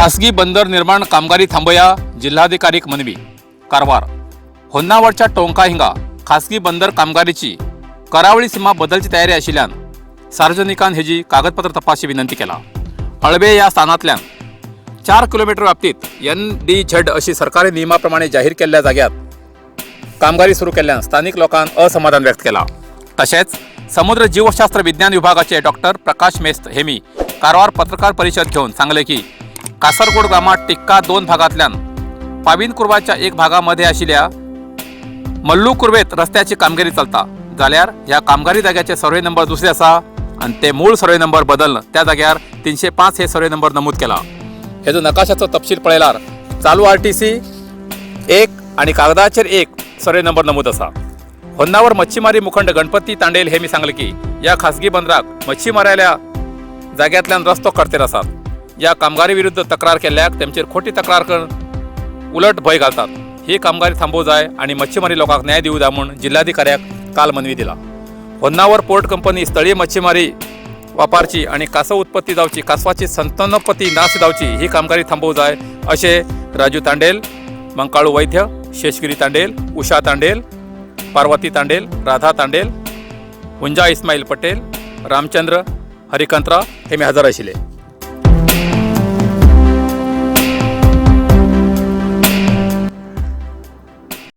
खासगी बंदर निर्माण कामगारी थांबया, जिल्हाधिकारीक मनवी. कारवार होन्नावरच्या टोंका हिंगा खासगी बंदर कामगारीची करावळी सीमा बदलची तयारी आशिल्ल्यान सार्वजनिकान हेजी कागदपत्र तपासची विनंती केला. अळबे या स्थानांतल्यान 4 किलोमीटर व्याप्तीत एनडीझेड अशी सरकारी नियमाप्रमाणे जाहीर केल्ल्या जाग्यात कामगारी सुरू केल्ल्यान स्थानिक लोकांन असमाधान व्यक्त केला. तशेंच समुद्र जीवशास्त्र विज्ञान विभागाचे डॉक्टर प्रकाश मेस्त हेमी कारवार पत्रकार परिषद घेवन सांगले की कासरगोड गामात टिक्का दोन भागांतल्यान पाविन कुर्वाच्या एक भागामध्ये आशिल्ल्या मल्लू कुर्वेत रस्त्याची कामगिरी चलता जाल्यार ह्या कामगारी जाग्याचे सर्वे नंबर दुसरे आसा आनी ते मूळ सर्वे नंबर बदलन त्या जाग्यार 305 हे सर्वे नंबर नमूद केला. हेजो नकाशाचो तपशील पळयल्यार चालू आरटीसी एक आणि कागदाचेर एक सर्वे नंबर नमूद आसा. होन्नावर मच्छीमारी मुखंड गणपती तांडेल हे मी सांगले की या खासगी बंदराक मच्छीमाराल्या जाग्यांतल्यान रस्तो करतेर आसात. या कामगारी विरुद्ध तक्रार केल्ल्याक तेमचेर खोटी तक्रार करून उलट भंय घालतात. ही कामगारी थांबोवं जाय आणि मच्छीमारी लोकांक न्याय दिवं जाय म्हूण जिल्हाधिकाऱ्याक काल मनवी दिला. होन्नावर पोर्ट कंपनी स्थळीय मच्छीमारी वापरची आणि कासव उत्पत्ती जावची, कासवाची संतानोत्पत्ती नाश जावची ही कामगिरी थांबोवं जाय अशें राजू तांडेल, मंकाळू वैद्य, शेषगिरी तांडेल, उषा तांडेल, पार्वती तांडेल, राधा तांडेल, हुंजा इस्माईल पटेल, रामचंद्र हरिकंत्रा हे मी हजर आशिल्ले.